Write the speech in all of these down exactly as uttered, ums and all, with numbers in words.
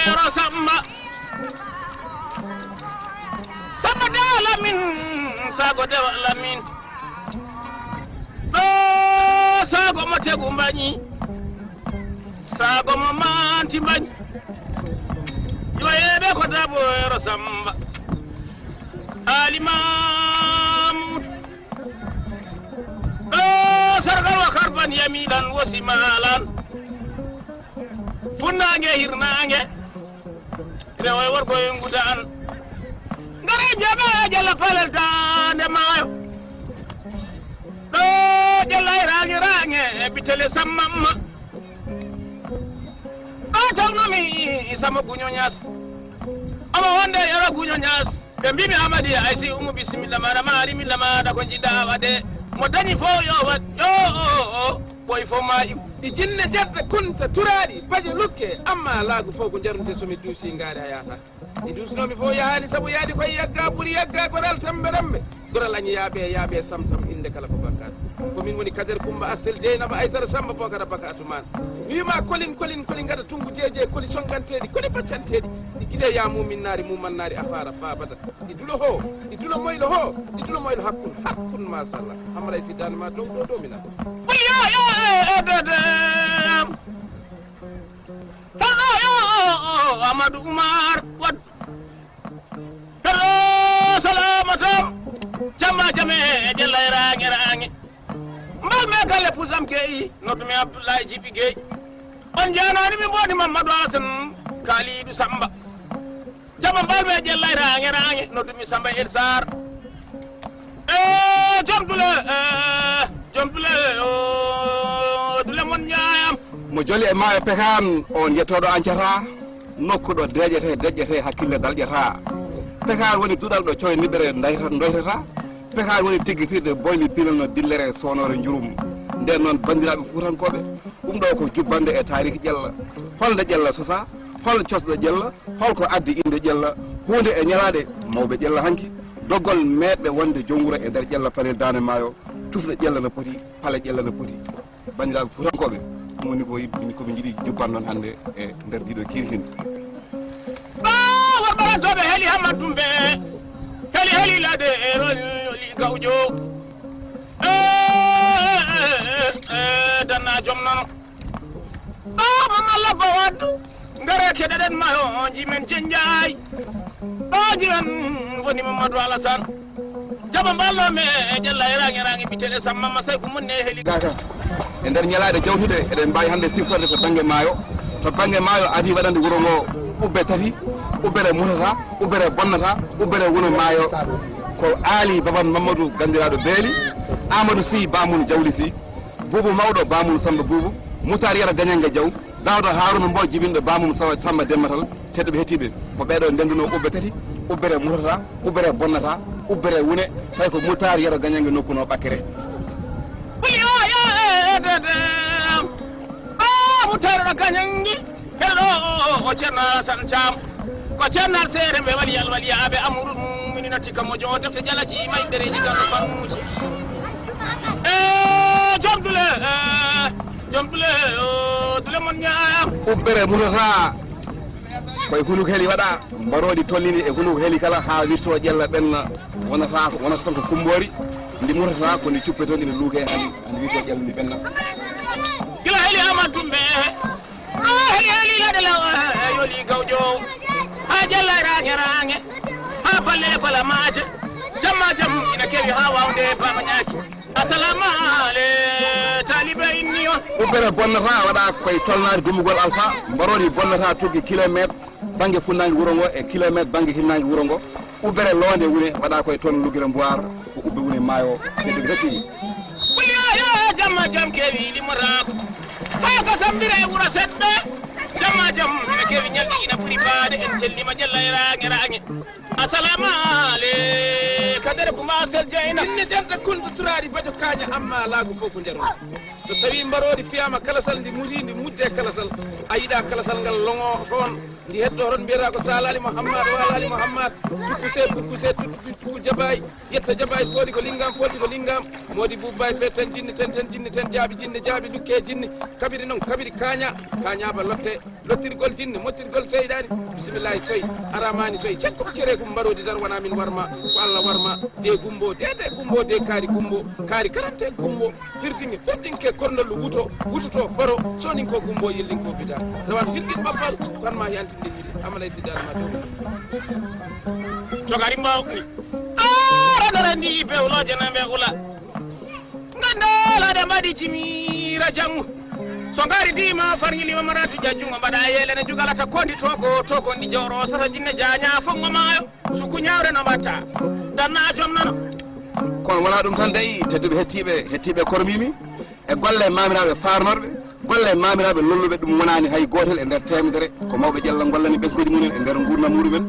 Yoro Samba. Samba Dewa Lamin, Sago Dewa Lamin. Ɗo Sago mo tegu mbañi. Sago mo manti mbañi. Yo yeɓe ko dabo Yoro Samba. Ali Mamoudou. Ɗo sargal wa karban yamiɗan wosi malan. Funnaange hirnaange. Rewo e worgo e nguda an. Ngara jaɓa jalla palal daande maayo. Ɗo jalla e raange raange e bitele sammamma. Ɗo tawnomi sama guño ñas. Ama wonde yoro guño ñas. Ɓe mbimi Amadi ay si umu bisimilla ma rama ari milla ma da ko jiɗɗa waɗe. Mo dañi fof yo waɗ yo o o o ɓoy fof ma iw. Ɗi jinne jette kunta turaaɗi bajo lukke amma laagu fof ko jarnute so mi duusi ngaari a yaata. Ɗi duusnoomi fof yahaani sabu yaadi koye yagga ɓuri yagga goral tambe rambe. Goral añi yaaɓe yaaɓe sam sam innde kala ko bakkaat. Ko min woni Kader Kumba Assel Jeynaba Aysara Samba Bokara Baka Atumaan. Mi wima kolin kolin kolin gada tungu jeeje koli songanteeɗi koli baccanteeɗi. Ɗi gile ya mumin naari muman naari a faara faabata. Ɗi dulo ho, ɗi dulo moylo ho, ɗi dulo moylo hakkun hakkun masalla. Hamray si daan ma dow dow dow mina. Ɓulyo yo e dede. Hano yo Amadou Oumar Wad. Hero salamatam. Jamma jame e jella e raŋe raŋe. Mbal me kala pusam ke i notumi Abdoulaye Jibi Gueye. On janani mi mboni Mamadou Alassane Kalidou Samba. Jama mbal me jella e raŋe raŋe notumi Samba El Sar. E jom dule e jom dule o dule mon ñaayam. Mo joli e maayo pekaan on yettoɗo ancata nokku ɗo deƴete deƴƴete hakkille dalƴata. Pekaan woni duɗal ɗo cowe niɓɓere doytata. Pekaan woni tiggitirde boyli pinal no dillere soonore njurum. Nden noon banndiraaɓe fuutankooɓe, ɗum ɗo ko jubbande e taariki ƴella. Holnde ƴella sosa? Hol cosɗo ƴella? Holko addi innde ƴella? Huunde e ñalaaɗe mawɓe ƴella hanki. Doggol meeɗɓe wonde joom wuro e nder ƴella palel daande maayo. Tufɗe ƴella no poti, pale ƴella no poti. Banndiraaɓe fuutankooɓe, ɗum woni ko yiɗ- ko min njiɗi jubban noon hannde e nder ndiɗo kiiri hindi. Ɓa worɓe rantooɓe heli Hammat Tumbe, heli heli lade e roli gawjo. E, e, e, e, danna joom nono. Ɓa Mamma Labba Waddu, ngare keɗeɗen mayo jimen jenjaay. Ɓa jimen woni Mamadou Alassane. Jaba mballo me e jella e raŋe raŋe bitele samma masay ko munne heli. Gaka. E nder ñalaaɗe jawtuɗe, eɗen mbaawi hannde siftorde to bannge maayo. To bannge maayo adii waɗande wuro ngo ubbe tati, ubbere mutata, ubbere bonnata, ubbere wuro maayo. Ko Aali Baban Mamadou ganndiraaɗo Beeli, Amadou Sy Baamun Jawli Sy, Buubu Mawɗo Baamun Samba Buubu, Mutaar Yero Gañannge Jaw, Daawda Haaruna Mbooj jibinɗo Baamun Sawa Samba Dembatal, tedduɓe hettiiɓe, ko ɓeeɗo ndennduno ubbe tati, ubbere mutata, ubbere bonnata, ubbere wune, tawi ko Mutaar Yero Gañannge nokkuno ɓakkere. Ɓuli o yo e dede, ɓaamu tawreɗo Gañannge, heɗo ɗo o, o, o Ceerno Alasan Caam, ko Ceerno Seere mbe wali alwaliyaaɓe amrul muminina tika mojo o defte jalaji mayɓereji garɗo fannuji. E jom dule, e jom dule, o dule mon ñaayam. Ubbere mutata koye hunuk heli waɗa, mbaroɗi tollini e hunuk heli kala ha wirto ƴella ɓenna, wonata ko, wonata tan ko kumbori, ndi mutata ko ndi cuppe toon ina luuke hali, hali wirto ƴella ndi ɓenna. Gila heli Amadou Tumbe, o heli heli lade law, e yoli gawjo, ha ƴella e raŋe raŋe, ha balle e bala maaje, jamma jam ina kewi ha wawde bama ñaaki. Assalamu ale talibe inni on. Ubbere bonnata waɗa koye tolnaade dummugol Alfa, mbarodi bonnata tuggi kilomètre bannge funnaange wuro ngo e kilomètre bannge hinnaange wuro ngo. Ubbere loonde wune waɗa koye toon luggere Mbuwaar, ko ubbe wune maayo, tedduɓe hettiiɓe. Ɓuliyoyo jamma jam kewi limorako. Haa ko sambira e wuro seɗɗa, jamma jam ina kewi ñalɗi ina ɓuri baade en tellima ƴella e raŋe raŋe. Assalamu aleyka dere ko mbasel jeyna. Inne derde kunto turaari bajo kaaña amma laago fof ko nder woni. So tawii mbaroodi fiyaama kalasal, ndi mutii, ndi muddee kalasal, a yiɗaa kalasal ngal loŋoo toon, ndi heddoo toon, mbiyataa ko Saalaali Muhammad, Waalaali Muhammad, Tukkuse, Bukkuse, Tuttu, Tuttu, Jabaay, Yetta Jabaay, Fooɗi ko Liŋngam, Fooɗi ko Liŋngam, Moodi Buubaay, Fee Ten Jinni, Ten Ten Jinni, Ten Jaaɓi Jinni, Jaaɓi Lukkee Jinni, Kabiri noon, Kabiri Kaaña, Kaañaaba Lotte, Lottirgol Jinni, Mottirgol Seyɗaani, Bisimillahi Soy, Aramani Soy, Cekko Cereeku Mbaroodi Dar, wonaa min warma, ko Alla warma, de Gumbo, de de Gumbo, de Kaari Gumbo, Kaari Karante Gumbo, Firdinge, Firdinge, Korndollu Wuto, Wututo Foro, Sooninko Gumbo, Yellinko Bida, Rawan Hirɗin Babbal, tan ma yantinde kiri, Amalay Sidi Alma Dow. Cogari mbawɗi. Ara dara ndi bewloje na be ula. Ngandala de mbaɗi jimira janngo. So ngari dima farñilima maratu jajjungo mbaɗa yele ne jugala ta kondi toko toko ndi jawro sata jinne jaña fongo mayo. Suku ñawre no mbatta. Danna jom nano. Kono wona ɗum tan dey, tedduɓe hettiiɓe, hettiiɓe kormimi. E golle maamiraaɓe faarnorɓe, golle maamiraaɓe lolluɓe, ɗum wonaani hay gootel e nder teemedere ko mawɓe Ƴalla ngollani ɓesnguuji mumen e nder nguurndam muɗumen.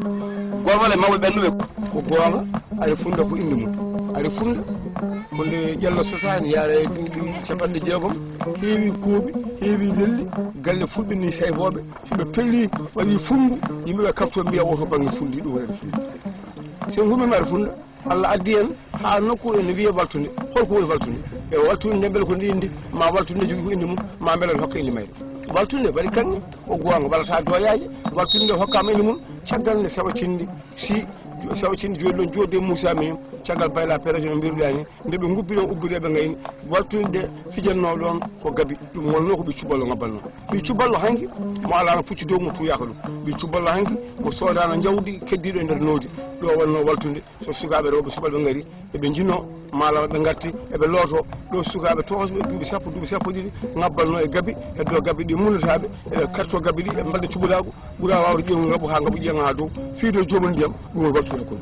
Golle mawɓe ɓennuɓe. Ko goonga, ari Funnda ko innde mum. Ari Funnda ko nde Ƴalla sosaani, yaara e duuɓi capanɗe jeegom, heewi kuuɓi, heewi lelli, galle fulɓe ni sayfooɓe, so ɓe pelli, waɗi funngu, yimɓe ɓe kafto mbiya, "Oto bannge funndi, ɗum woni ari Funnda." So en ngummiima ari Funnda, Allah addi en haa nokku ene wiyee Waltunde. Holko woni Waltunde? E Waltunde nde mbele ko nde inde, ma Waltunde nde jogii ko inde mum, ma mbele ne hokka inde mayre. Waltunde waɗi kaŋŋe, ko goonga, walla taa doyaaje. Waltunde nde hokkaama inde mum caggal nde Sawa Cinndi, si Sawa Cinndi jooɗi ɗoon, jooɗde e Muusa Miñum, caggal Bayla Perejo no mbiruɗaa ni, nde ɓe ngubbi ɗoon ubbiri eɓe ngayni. Waltunde nde fijannoo ɗoon ko Gabi, ɗum wonnoo ko ɓe cuballo ngabbanno. Ɓe cuballo hanki, mo alaano pucci dow mo tuuyaaka ɗum. Ɓe cuballo hanki, mo soodaano njawdi keddiiɗo e nder noodi, ɗo wonnoo Waltunde. So sukaaɓe rewɓe subalɓe ngari, eɓe njino, maalama ɓe ngarti, eɓe looto. Ɗo sukaaɓe toosɓe duuɓi sappo, duuɓi sappo ɗiɗi, ngabbanno e gabi, heddo gabi ɗi mullotaaɓe, eɓe karto gabi ɗi, eɓe mbaɗa cubalaagu, ɓura waawde ƴeewngu ngabu haa ngabu ƴeeŋa haa dow, fii dow joomum ndiyam, ɗum woni Waltunde kon.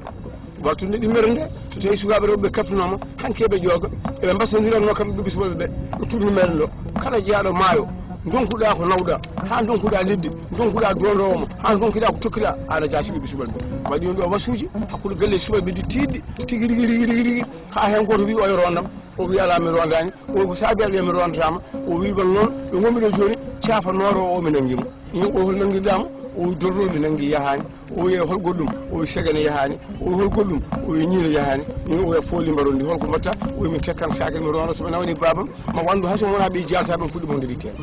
Waltunde ɗimmere nde, so tawii sukaaɓe rewɓe ɓe kaftinooma, hanki eɓe ƴooga, eɓe mbasondiranno kamɓe ɓiɓɓe subalɓe ɓe, ɗo tournée meɗen ɗo. Kala jeyaaɗo maayo, ndonkuɗaa ko nawɗaa, haa ndonkuɗaa liɗɗi, ndonkuɗaa doondoowo ma, haa ndonkuɗaa ko tokkiɗaa, aɗa jaasi ɓiɓɓe subalɓe. Waɗi ɗum ɗo wasuuji hakkunde galle subalɓe ɗi tiiɗɗi tigi rigi, rigi, rigi, rigi, haa heen gooto wiyi oyo rondam, o wiyi alaa mi rondaani, o ko saabi aɗa wiya mi rondataama, o wiyi ɗon noon, ɓe ngonmi ɗo jooni, caafa nooro o mi nanngi mo. Min o hol nanngirɗaa mo? O wiyi dorɗo mi nanngi yahaani. O wiyi hol goɗɗum? O wiyi segene yahaani. O wiyi hol goɗɗum? O wiyi ñiire yahaani. Min o wiya fooli mbarondi, holko mbaɗta? O wiyi min tekkan saakel mi ronda, so ɓe nawani baabam, ma wanndu hay so wonaa ɓe jaaltaa ɓe fuɗɗi mo nder yitere.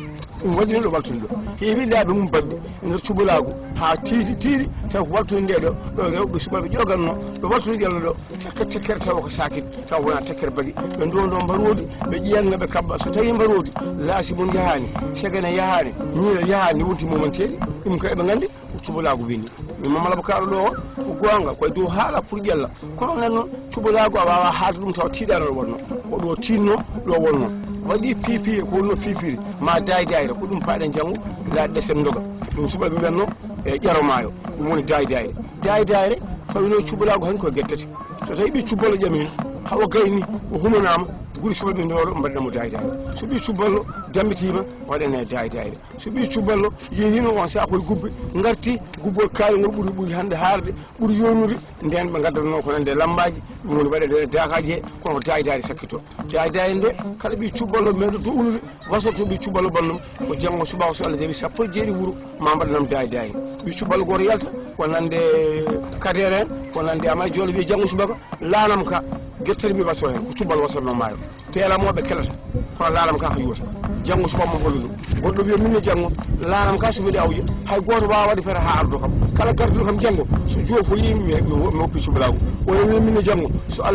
Ɗum waɗi ɗo Waltunde ɗo. Heewi laabi mum baɗɗi nder cubalaagu haa tiiɗi, tiiɗi, taw ko Waltunde nde ɗo, ɗo rewɓe subalɓe ƴoganno, ɗo Waltunde Ƴalla ɗo, tekke tekkere tawa ko saakit, tawa wonaa tekkere bagi. Ɓe ndondo mbaroodi, ɓe ƴeeŋna, ɓe kabba. So tawii mbaroodi, laasi mum yahaani, segene yahaani, ñiire yahaani, wonti momanteeri, ɗum kay ɓe nganndi. Ko cubalaagu winndi. Min Mamadou Abou Karo ɗo o, ko goonga, koye dow haala pour Ƴalla. Kono nen noon, cubalaagu a waawaa haalde ɗum tawa tiiɗaano ɗo wonnoo. Ko ɗo tiinnoo, ɗo wonnoo. Waɗi piipiye ko wonnoo fiifiri, ma daay daayre, ko ɗum paaɗen janngo, laaɗe ɗe sen ndoga. Ɗum subalɓe mbiyatnoo e ƴaro maayo, ɗum woni daay daayre. Daay daayre, fawinoo cubalaagu hanki ko gettete. So tawii ɓii cuballo ƴami, hawa gayni, o humanaama, guri subalɓe ndooɗo mbaɗana mo daay daayre. So ɓii cuballo dammitiima, waɗane daay daayre. So ɓii cuballo yehiino on sahaa koye gubbe, ngarti gubbol kaari ngol ɓuri, ɓuri hannde haarde, ɓuri yoonude, ndeen ɓe ngaddatnoo ko nande lammbaaji, ɗum woni waɗeede daakaaji he, kono ko daay daayre sakkitoo. Daay daayre nde, kala ɓii cuballo meeɗoto unude, wasorto ɓii cuballo ɓannum, ko janngo subaka so Allah jaɓi sappo e jeeɗi wuro, ma mbaɗanam daay daayre. Ɓii cuballo gooto yalta, ko nande Kadeer en, ko nande Amay Joolo wiya janngo subaka, laanam ka, gettere mi waso heen, ko cuballo wasornoo maayo. Teela mo ɓe kelata, kono laalam ka ko yuwata. Janngo suka mo hollu ɗum. Goɗɗo wiya, "Min ne janngo, laalam ka so mbiɗa awja, hay gooto waawa waɗde feere haa ardo kam. Kala garduɗo kam janngo, so joofoyii mi, mi, mi woppi cubalaagu." O wiya, "Min ne janngo, so Allah